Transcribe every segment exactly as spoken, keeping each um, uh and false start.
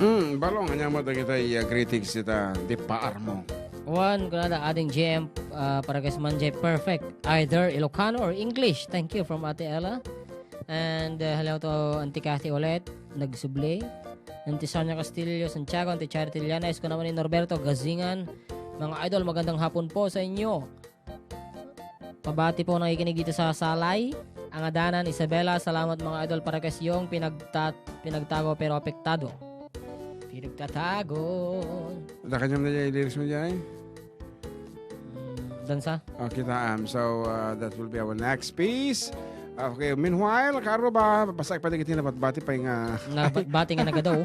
Mm, Balong, ania met dagiti, ah, greetings ita, di paarmo? One, kunada, ading J M, ah, para kay Manjay, perfect. Either Ilocano or English. Thank you from Ate Ella. And, ah, hello to Auntie Cathy ulit, nagsubli. Auntie Sonia Castillo, Santiago, Auntie Charity Llanes, kuna man ni Norberto Gazingan. Mga idol, magandang hapon po sa inyo. Pabati po nakikinig dito sa Salay. Ang adanan, Isabela, salamat mga idol para kay Siyong pinagta-, pinagtago pero apektado. Pinagtatago. Ada kanyam na dyan, lyrics mo dyan? Mm, dansa. Okay, taam. So, uh, that will be our next piece. Okay, meanwhile, karo ba, basta ipadig iti nabatbati pa nga Nabatbati nga nagadaw.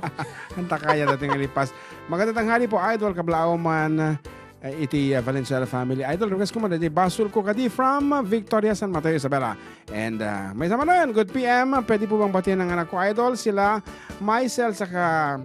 Ang takaya dating alipas. Magandang tanghali po, idol, kablaaw man, eh, iti, ah, Valenzuela family. Idol, request ko muna, di basol ko kadi from, ah, Victoria, San Mateo, Isabela. And, ah, may sama na yan. Good P M. Pwede po bang batiin ang anak ko, idol? Sila Maisel, saka,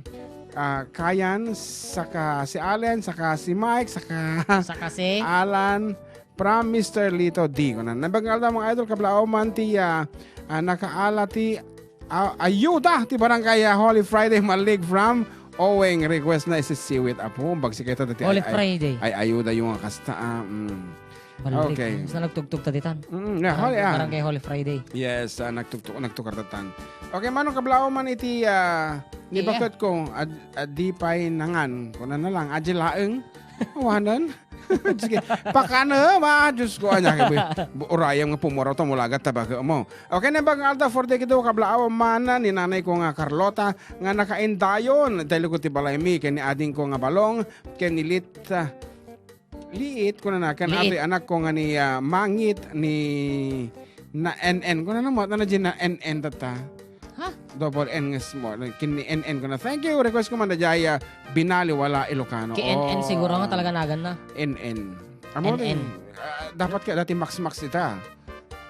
ah, Kayan, saka si Allen, saka si Mike, saka Saka si Alan, from Mister Lito D. Kunan. Nabag nga aldaw, mga idol, kablaaw man ti, ah, ah, nakaala ti, ah, ayuda ti barangay, ah, Holy Friday Malig from Owing. Request na isisiwit, apo. Bagsik ita dati Holy ay, ay, Friday. Ay, ayuda yung nga kasta, ah, mm. Balik. Okay. Basta nagtugtog ta ditan. Mm, yeah, Barangay, Holy, ah. Barangay Holy Friday. Yes, ah, nagtugtog, nagtukar ta tan. Okay, manong kablaaw man iti, ah, ni Iya. Bakit ko, ad-, adi pa'y nangan. Kuna na lang, adi laeng. Awanan. Sige, pakana, ma, Diyos ko, anya, kay bu-, urayam nga pumuraw ta, mulagat ta, baga mo. Okay, na bang alda for the kido, kablaaw man, ni nanay ko nga Carlota, nga nakaindayon, dahil ko ti balay mi, kay ni ading ko nga Balong, kay ni Lit, ah, Liit, kuna na, kan Liit. Atoy anak ko nga ni, ah, Mangit, ni na N N. Kuna na mo, na N N tata. Ha? Double N nga small. Kin ni N N kuna. Thank you. Request ko man na jaya, binaliwala Ilocano. Ki N N Oh, siguro nga ah, talaga nagan na. N N. Amo N N. Din, ah, dapat ka dati Max Max ita.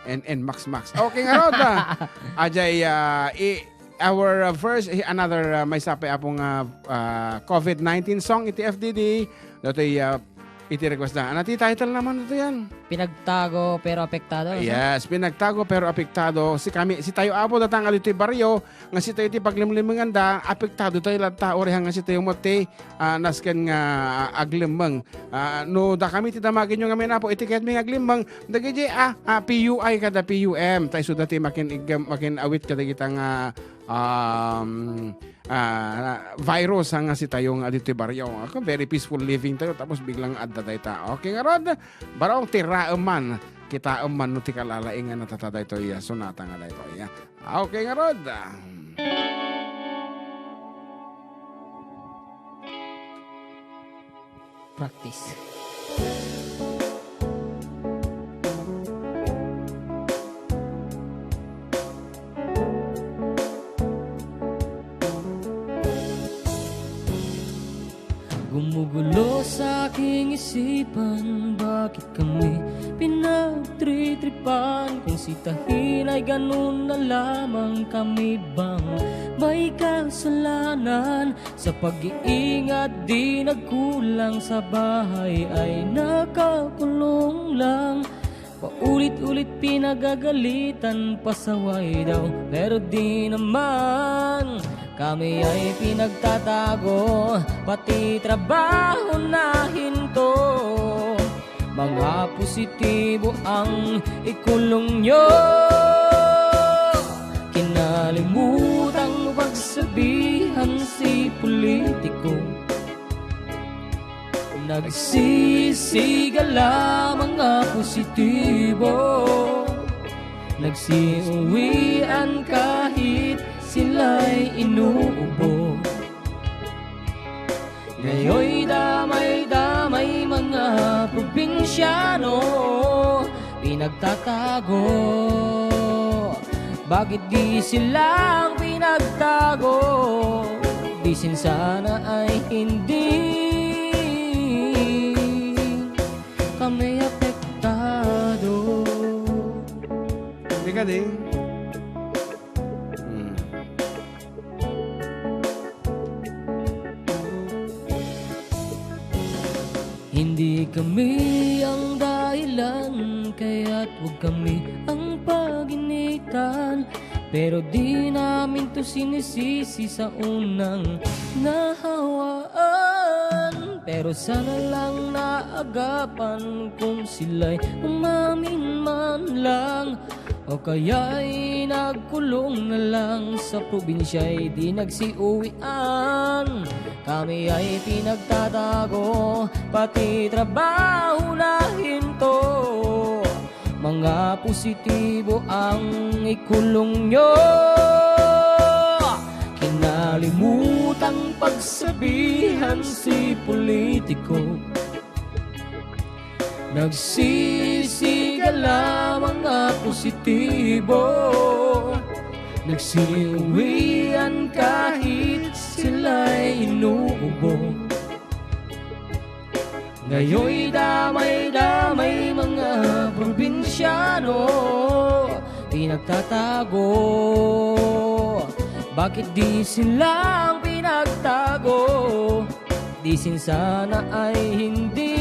N N Max Max. Okay nga, Rod, ah. Ajay, ah, i-, our, uh, first, eh, another, uh, maysa pay, Apo, nga, uh, COVID nineteen song iti F D D. Datoy, uh, iti request na. Ano ti title naman ito yan? Pinagtago pero apektado, no? Yes, pinagtago pero apektado. Si kami, si tayo, Apo, datang ditoy barrio, nga si tayo ti paglimlimenganda, apektado tayo latta, orihang nga si tayo mo ti, ah, nasken nga, ah, aglemmeng. Ah, no, dakami ti damagenyo nga amin, Apo, iti kayatmi nga aglemmeng, dagiti, ah, ah, P U I kada P U M, ta isu dati makin-, makin-awit kadagita nga, um, ah, virus, ah, nga si tayo nga ditoy barrio. Ako, very peaceful living tayo, tapos biglang adda dayta. Okay, ngarud, barong ti raem man, kitaem man no ti kalalaing nga natata daytoy, ah, sonata nga daytoy, ah. Okay, ngarud. Practice. Gumugulo sa aking isipan, bakit kami pinagtritripan? Kung si Tahin ay ganun na lamang, kami bang may kasalanan? Sa pag-iingat di nagkulang, sa bahay ay nakakulong lang. Paulit-ulit pinagagalitan, pasaway daw, pero di naman. Kami ay pinagtatago, pati trabaho na hinto. Mga positibo ang ikulong nyo. Kinalimutan mo pagsabihan si politiko. Nagsisiga lamang nga positibo. Nagsiuwian kahit sila'y inuubo. Ngayoy damay-damay mga probinsyano, pinagtatago. Bakit di silang pinagtago? Di sin sana ay hindi kami apektado. Di ka, di? Hmm. Hindi kami ang dahilan, kaya't huwag kami ang paginitan. Pero di namin to sinisisi sa unang nahawaan. Pero sana lang naagapan kung sila'y umamin man lang. O kaya'y nagkulong na lang sa probinsya'y di nagsiuwian. Kami ay pinagtatago, pati trabaho na hinto. Mga positibo ang ikulong nyo. Kinalimutang pagsabihan si politiko. Nagsisiga lamang nga positibo. Nagsiuwian kahit sila'y inuubo. Ngayoy damay-damay mga probinsyano, pinagtatago. Bakit di silang pinagtago? Di sin sana ay hindi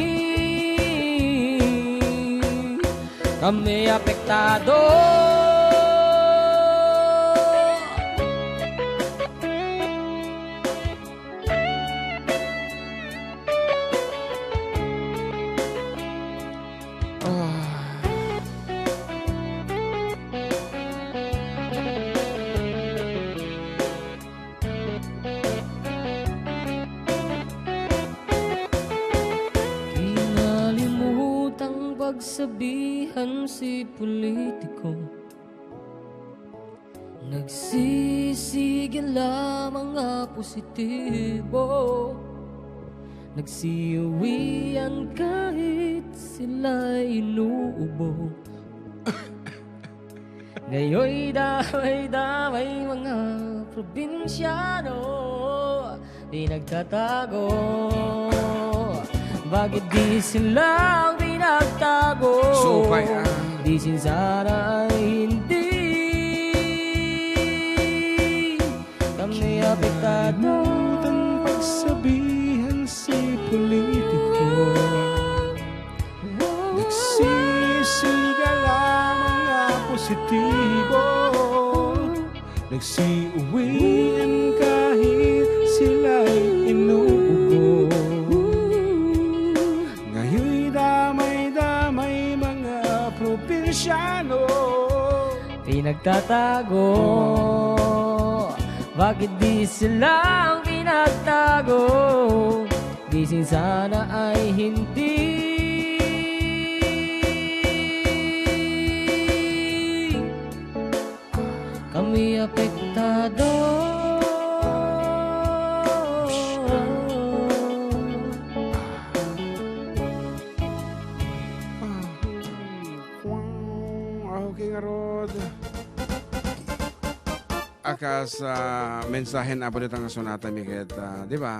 kami apektado. Ah. Kinalimutang pagsabihan si politiko. Nagsisige lamang nga positibo. Nagsiuwian kahit sila'y inuubo. Ngayoy damay-damay mga probinsyano, di nagtatago. Bakit di silang pinagtago? Supay, ah. Di sin sana ay hindi kami apektado. Kalimutan pagsabihan si politiko. Nagsisiga lamang nga positibo. Nagsiuwian kahit sila'y inuubo. Ngayoy damay-damay mga probinsyano. Pinagtatago. Bakit di silang pinagtago? Di sin sana ay hindi kami apektado. Ah, okay, ngarud. Akas, ah, mensahen Apo dita nga sonata, mi ket, ah, di ba?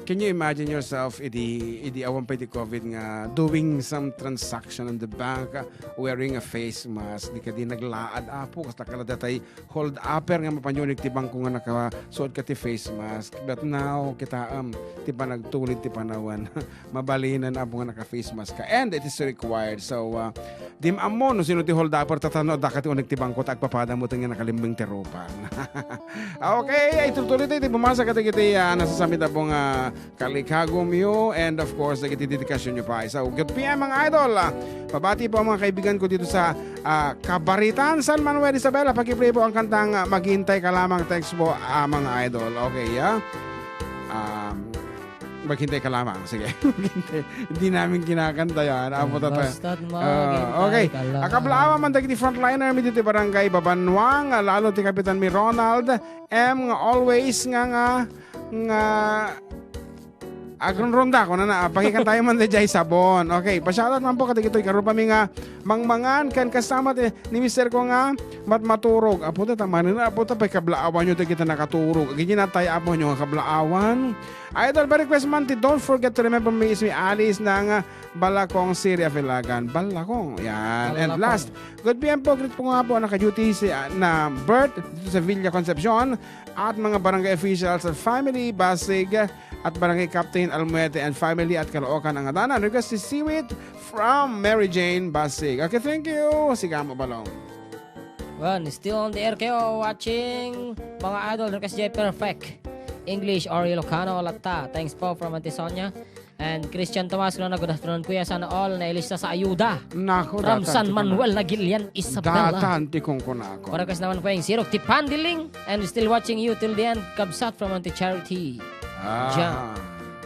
Can you imagine yourself idi, idi awan pa iti covid nga doing some transaction on the bank, ah, wearing a face mask? Di kadi naglaad, Apo, kasta kala datay hold upper nga mapanyonik ti bangko nga nakasuot ka ti face mask. But now, kitaem, ti panagtulid ti panawen. Mabalinen, Apo, nga naka-face mask ka. And it is required. So, ah, di ammo no sino ti hold upper, ta tano, adda ka ti unik ti bangko, ta agpapada mo ti nga nakalimbing ti rupan. Okay, ay, tultuloy tayo, ti bumasa kadagiti, ah, nasasamit, Apo, nga kalikagom yo, and of course, dagiti dedikasyon yo pa. So, good P M, mga idol. Ah, pabati po ang mga kaibigan ko dito sa, ah, Cabaritan, San Manuel Isabela. Paki-play po ang kantang, ah, Maghintay Ka Lamang. Text po, ah, mga idol. Okay, ah. Um, Maghintay Ka Lamang. Sige. Maghintay. Hindi namin kinakanta yan. Apo, tatay. Basta't Ah, maghintay okay. Ka lang. Akablaawa man dagiti frontliner mi dito barangay Babanwang, ah, lalo ti Kapitan mi Ronald M nga always nga, nga, nga agrunrunda ko na na, ah, pakikantayo man dayjay sabon. Okay, pa-shoutout man po kadagitoy karupa mi nga mangmangan ken kasama ti, ni mister ko nga matmaturog. Apo, ta, tama na, Apo, ta, pay kablaawan nyo dagiti nakaturog. Agidi natay, Apo, nyo nga kablaawan. Idol, pa-request man ti Don't Forget to Remember Me is mi Alice ng Balakong, Siri, Afilagan. Balakong. Yan. And Balakong. Last, good P M po, greet po nga po, naka-duty si, ah, na Bert dito sa Villa Concepcion at mga barangay officials at family, Basig, at Barangay Captain Almuete and family at Caloocan, Angadanan. Request si Seaweed from Mary Jane Basig. Okay, thank you. Sigamo, Balong. Well, still on the air kayo watching, mga idol, request jay perfect. English or Ilocano, latta. Thanks po from Auntie Sonia. And Christian Tomas, no, good afternoon, kuya. Sana all nailista sa ayuda. Naku, from datan San ti Manuel kuna-, Nagilian, Isabela. Datan ti kunkunako. Para kas naman po yung sirok ti Pandiling. And still watching you till the end, kabsat from Auntie Charity. Ah. John.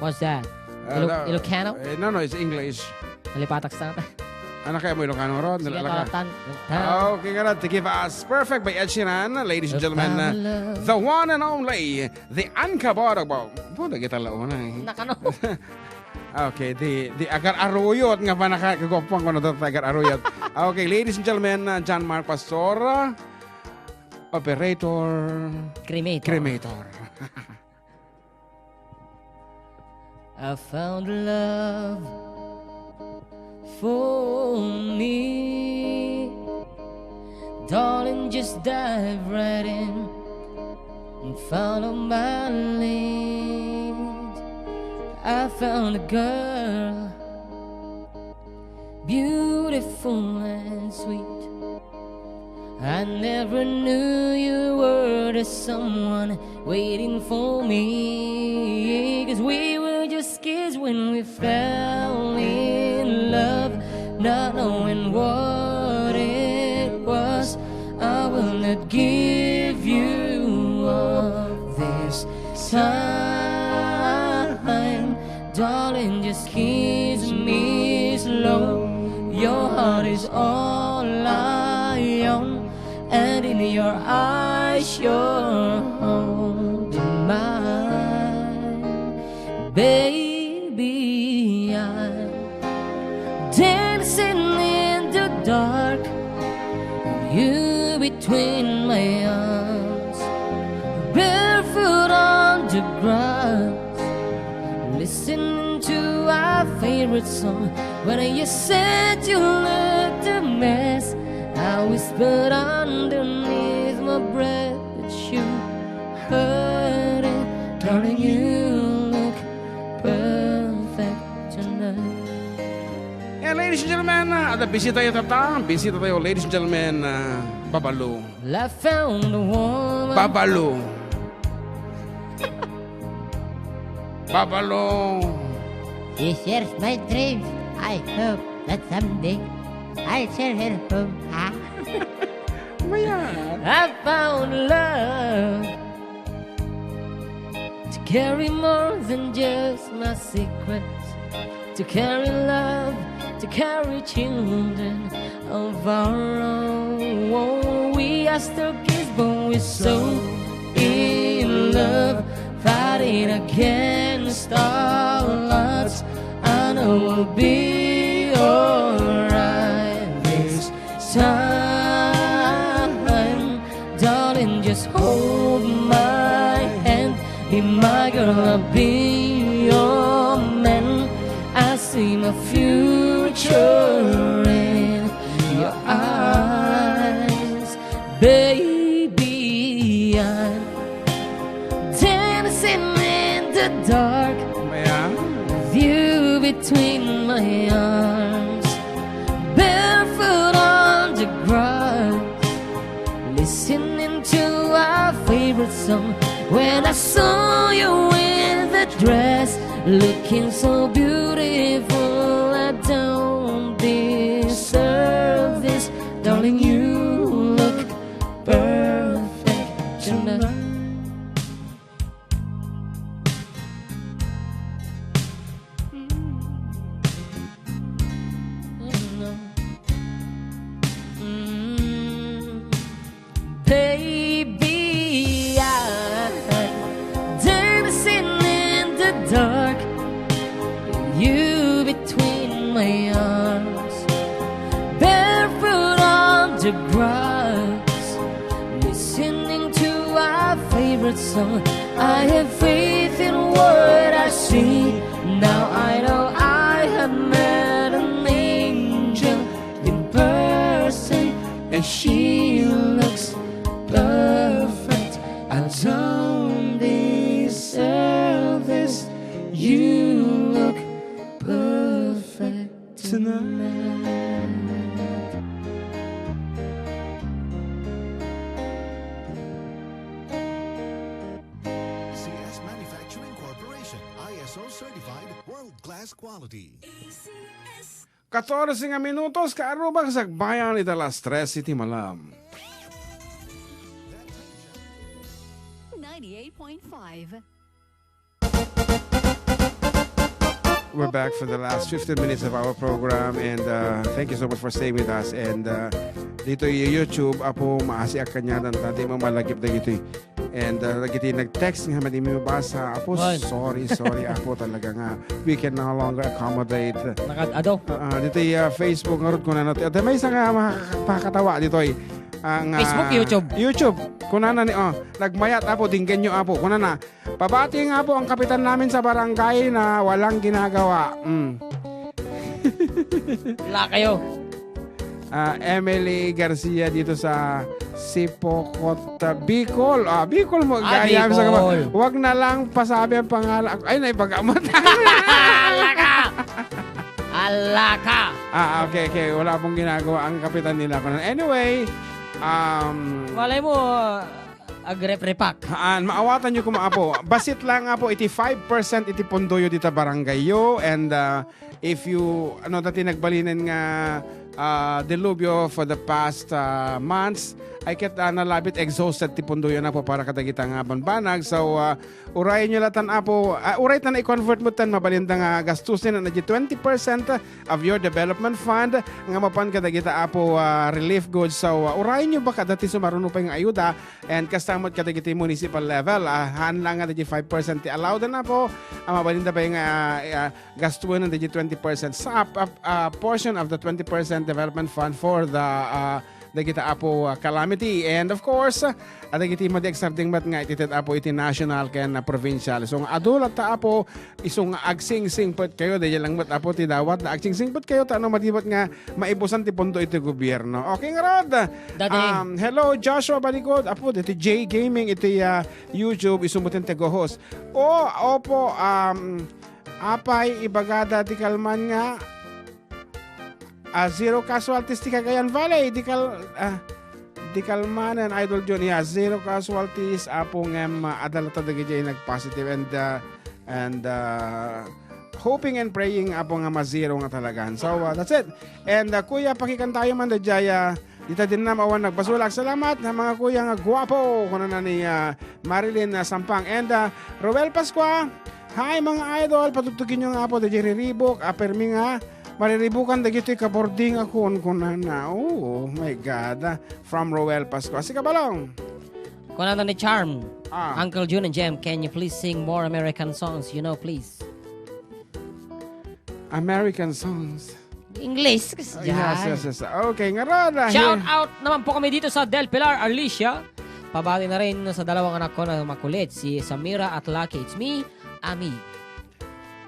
What's that? Uh, Ilo-, no, Ilocano? Eh, no, no, it's English. Nalipatak sa Anak kayo mo Ilocano ron? Sige, nalala ka? Tatan. Ah, okay nga na, to give us Perfect by Ed Sheeran, ladies and gentlemen, uh, the one and only, the unkabarabo. Puta, kita launa eh. Nakano? Okay, the, the agar-aruyot nga pa naka-, kaguapuan ko na to, agar-aruyot. Okay, ladies and gentlemen, uh, John Mark Pastor, uh, operator, cremator. Cremator. I found love for me. Darling, just dive right in and follow my lead. I found a girl, beautiful and sweet. I never knew you were the someone waiting for me. 'Cause we were just kids when we fell in love, not knowing what it was. I will not give you up this time. Darling, just kiss me slow. Your heart is all I own, and in your eyes, you're holding mine. Baby, I'm dancing in the dark, you between my arms, barefoot on the grass. Listening to our favorite song. When you said you looked a mess, I whispered underneath my breath that you heard it. Darling, you look perfect tonight. And ladies and gentlemen, uh, ada bisita tayo, tata. Bisita tayo, ladies and gentlemen, uh, Babalu. Well, I found a woman. Babalu. Babalu. She shares my dreams. I hope that someday I'll share her home. Ha? Ano ba yan? I found love to carry more than just my secrets, to carry love, to carry children of our own. We are still kids, but we're so in love, fighting against all odds. I know we'll be alright this time. Darling, just hold my hand. Be my girl, I'll be your man. I see my future in your eyes. Baby, I'm dancing in the dark. Ano ba yan? With you between my arms, barefoot on the grass, listening to our favorite song. When I saw you in the dress, looking so beautiful, I don't deserve this. Darling, you look perfect tonight. Mm. Baby, I'm dancing in the dark, you between my arms, barefoot on the grass, listening to our favorite song. I have faith in what I see. Now I know I have met an angel in person, and she looks perfect. I don't deserve this. You look perfect tonight. So certified, world-class quality. Katorse nga minutos, kaarrubak sakbayan iti alas tres iti malam. Ninety-eight point five. We're back for the last fifteen minutes of our program, and, uh, thank you so much for staying with us. And, uh, ditoy YouTube, Apo, maasiak kaniada ta di mo malagip dagitoy. And, uh, dagiti nag-text nga madi mi mabasa, Apo, Ay. sorry, sorry, Apo, talaga nga we can no longer accommodate. Nakad-ado. Ah, ah, ditoy, ah, Facebook ngarud, kunana ti, adda maysa nga makakatawa ditoy. Ah, nga Facebook, YouTube? YouTube. Kunana ni, oh, nagmayat, Apo, dinggenyo, Aapo. Kunana, "Pabati nga po ang kapitan namin sa barangay na walang ginagawa." Mm. Wala kayo. Ah, Emily Garcia dito sa Sipocot, ah, Bicol. Ah, Bicol mo, Ah, gaya sa Bicol. Wag na lang pasabi ang pangalan. Ay, naipagamot. Alaka! Alaka! Ah, okay, okay. Wala pong ginagawa ang kapitan nila. Anyway, um, Malay mo, agreprepak. Haan, maawatan nyo kuma, Apo. Basit lang, Apo, iti five percent iti pondoyo dita barangay yo. And, uh, if you, ano, dati nagbalinen nga, uh, dilubyo for the past, uh, months, I get, uh, nalabit exhausted ti pondoyo na po para kadagita nga banbanag. So, uh, urayen nyo latan, Apo, uh, uray ta na-convert mo tan mabalinda nga gastusin na di twenty percent of your development fund nga mapan kadagita, Apo, uh, relief goods. So, uh, urayen nyo baka dati sumaruno pay nga ayuda. And kasta met kadagiti municipal level, ah, haan lang nga dagiti five percent ti allowed na po, ah, mabalinda pay nga, ah, ah, gastuen dagiti twenty percent sa, ah, ah, portion of the twenty percent development fund for the, ah, dagiti, Apo, ah, calamity. And of course, ah, dagiti madi agsardeng met nga itited, Apo, iti national ken, ah, provincial. So, nga adu latta, Apo, isu nga agsingsingpet kayo, daydiay lang met, Apo, ti dawat na agsingsingpet kayo, ta no madi met nga maibusan ti pondo iti gobierno. Okay, ngarud. Dati. Um, hello, Joshua Baligod. Apo, diti J Gaming iti, ah, YouTube, isu met ti go-host. O, opo, um, apay, ibagada ti kalman nga, ah, zero casualties ti Cagayan Valley, di kal-, ah, di kalmanen, Idol Jun. Yeah, zero casualties, Apo, ngem, ah, adda latta dagiti nag-positive and, ah, and, ah, hoping and praying, Apo, nga ma-zero nga talagan. So, ah, that's it. And, ah, Kuya, pakikantayo man daydiay, ah, dita din na mawan nagbasulak. Salamat, ha, mga kuya nga guwapo, kunana ni, ah, Marilyn, ah, Sampang. And, ah, Roel Pascua, hi, mga idol, patugtugin nyo nga, Apo, daydiay riribuk, ah, permi nga, mariribukan dagitoy kabording akon, kunana. Oh, my God, ah, from Roel Pascua. Sika, Balong. Kunana ni Charm, Ah. Uncle Jun and Jem, can you please sing more American songs? You know, please. American songs. English, kasi Ah, yes, dyan. yes, yes. Okay, ngarud, ah, Shout here. out naman po kami dito sa Del Pilar, Alicia. Pabati na rin sa dalawang anak ko na makulit, si Samira at Lucky. It's me, Ami.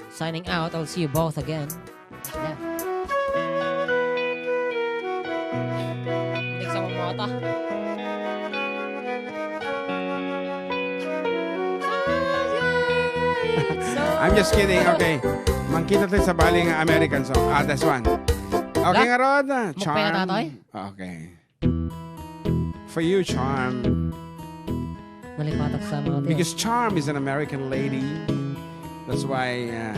Signing out. I'll see you both again. Yeah. Next ako mo ata. I'm just kidding. Okay. Mangkita tayo sa bali nga American song. Ah, this one. Okay, Wala. nga, Rod. Mukbang na Charm. tayo? Okay. For you, Charm. Malipatak sa mga tiyo. Because Charm is an American lady. That's why, uh,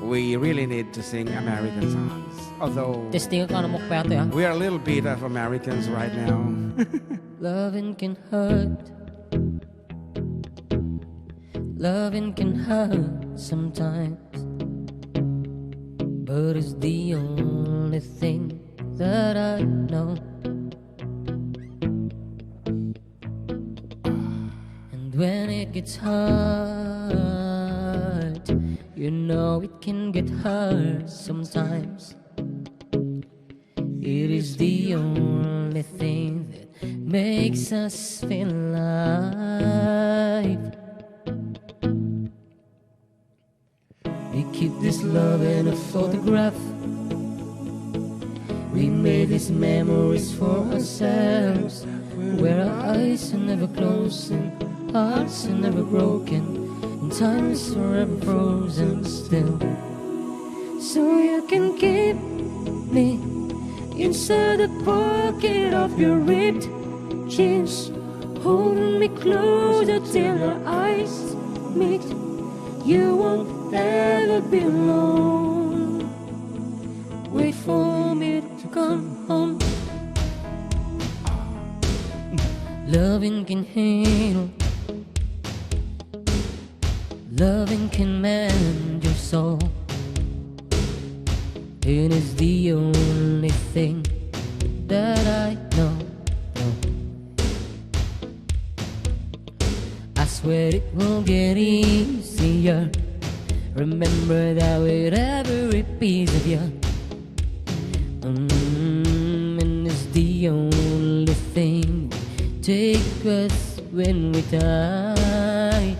we really need to sing American songs. Although Testing ka, ano, mukbang tayo, ah? we are a little bit of Americans right now. Loving can hurt. Loving can hurt sometimes, but it's the only thing that I know. And when it gets hard, you know it can get hard sometimes. It is the only thing that makes us feel alive. We keep this love in a photograph. We made these memories for ourselves, where our eyes are never closed and hearts are never broken, and time is forever frozen still. So you can keep me inside the pocket of your ripped jeans, holding me closer till our eyes meet. You won't Ever be alone. Wait for me to come home. Loving can heal. Loving can mend your soul. It is the only thing that I know. No. I swear it will get easier. Remember that with every piece of you. Mm, and it's the only thing take us when we die.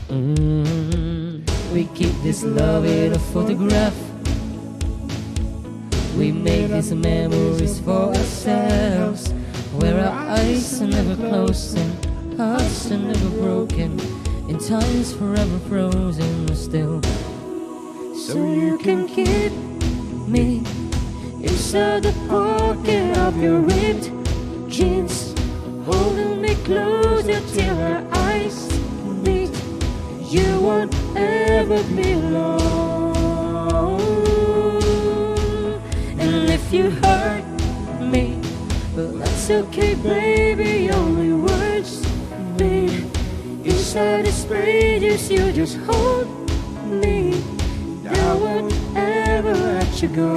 Mm, we keep this love in a photograph. We make these memories for ourselves, where our eyes are never closed and hearts are never broken, and time is forever frozen still. So you can keep me inside the pocket of your ripped jeans, holding me closer till our eyes meet. You won't ever be alone. And if you hurt me, well, that's okay, baby. Only words bleed inside these pages. You just hold me. I won't ever let you go.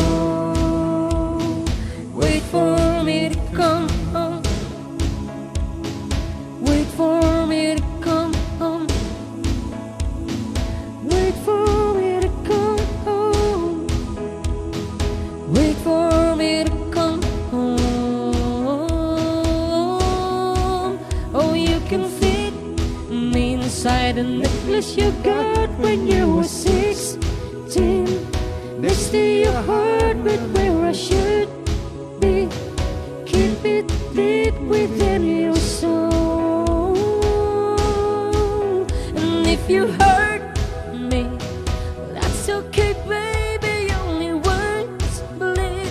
Wait for me to come home. Wait for me to come home. Wait for me to come home. Wait for me to come home. Oh, you can fit me inside the necklace you got when you were sixteen. Next to your heart, but where I should be. Keep it deep within your soul. And if you hurt me, that's okay, baby. Only words bleed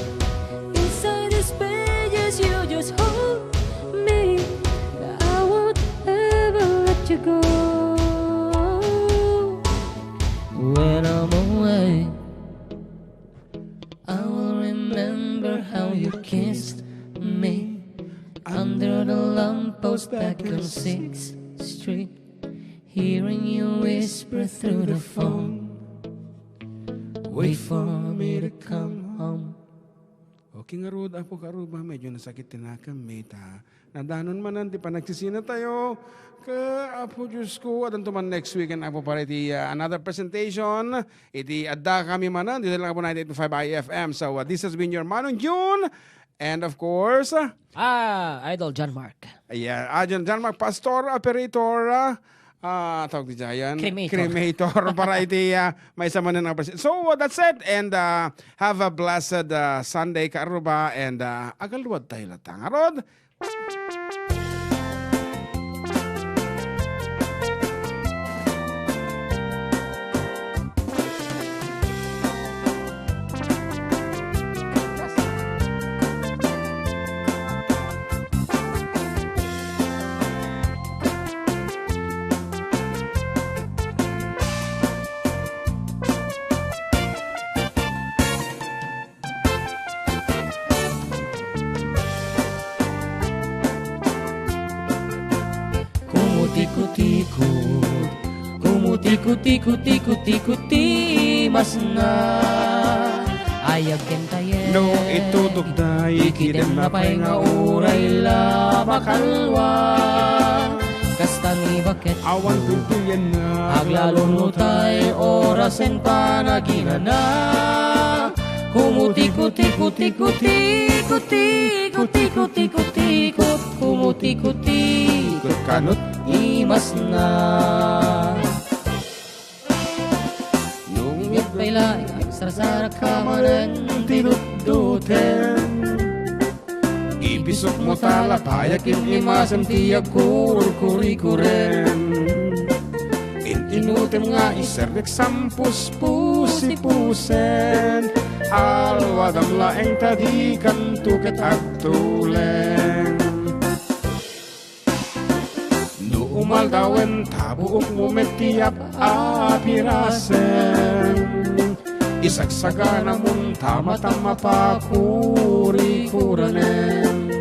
inside these pages. You just hold me. I won't ever let you go. When I'm away, I will remember how you kissed me under the lamppost back on Sixth Street, hearing you whisper through the phone, "Wait for me to come home." Okay ngarud, Apo Karuba, medyo nasakit ti nakemmi ta nadanon manen ti panagsisina tayo. Ka, Apo Diyos ko, addanto man next weekend, Apo, para iti, ah, another presentation. Iti adda kami manen, dito lang, Apo, ninety-eight point five I F M. So, ah, this has been your Manong June. And of course, ah, Ah, Idol John Mark. Ayan, ah, John, John Mark, Pastor, Operator, ah, ah, tawag ti Jayan? Cremator. Cremator para iti, ah, maysa manen nga pres-, so, ah, that's it. And, ah, have a blessed, ah, Sunday, Karuba. And, ah, agaluad tayo latta ngarud. Kumutikot-tikot, kumutikot-tikot, tikot-tikot ti masna. Ayag ken tayen. No itutokda, ikidemna pay nga uray la makalwa. Kasta ni baket. Awan pipilienna. Aglalo no tay orasen panaginana. Kumutikot-tikot, tikot-tikot, tikot-tikot, tikot-tikot, kumutikot-tikot kanut imasna. Nunget pay laeng agsarsarakka manen ti dutduten. Ipisok mo ta la payak ken imasem ti agkurkurikuren. In-inutem nga iserrek sampuspusipusen. Alwadam laeng ta dikanto ket agtulen. No Aldawen ta buok mo met ti yap a pirasen. Isagsaganamon ta matam a pakurikuranen.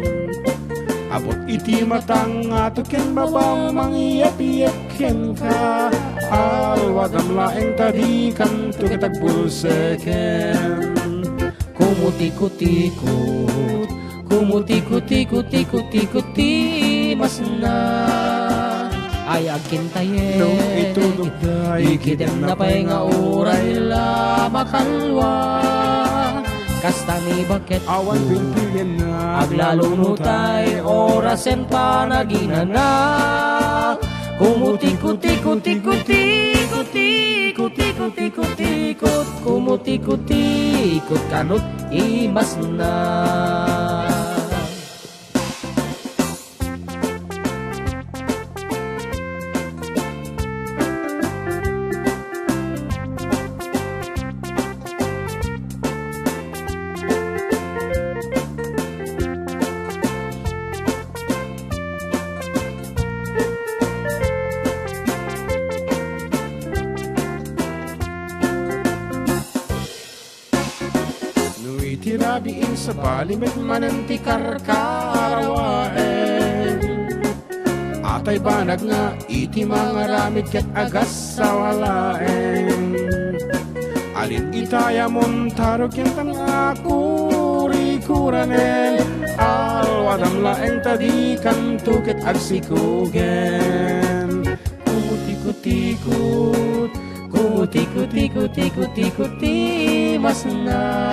Abut iti matang nga ket ken babam mangyepyep kenka. Alwadam laeng ta dikanto ket agbulseken. Kumutikot-tikot, kumutikot-tikot, tikot-tikot ti masna. Ay agkintayen, no itudok da, ikidemna pay nga uray la makalwa. Kasta ni baket, awan pilpilenna, aglalo no tay orasen panaginana. Kumutikot-tikot, tikot-tikot, tikot-tikot, kumutikot-tikot kanut imasna. No iti rabiin, sabali met manen ti karkarawaen. Atay banag nga iti mangaramid ket agassawa laeng. Alin itay a montaro ken tan a kurikuranen. Alwadam laeng ta dikanto ket agsikugen. Kumutikot-tikot, kumutikot-tikot, tikot-tikot ti masna.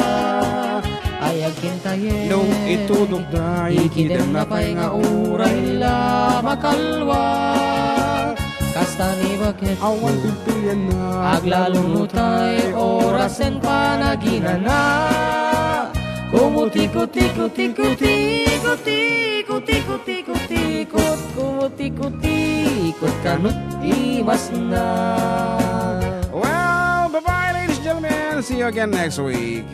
Ay agkintayen, no itudok da, ikidemna pay nga uray la makalwa. Kasta ni baket, awan pilpilenna, aglalo no tay orasen panaginana. Kumutikot-tikot, tikot-tikot, tikot-tikot, tikot-tikot, kumutikot-tikot kanut imasna. Well, bye-bye, ladies and gentlemen. See you again next week.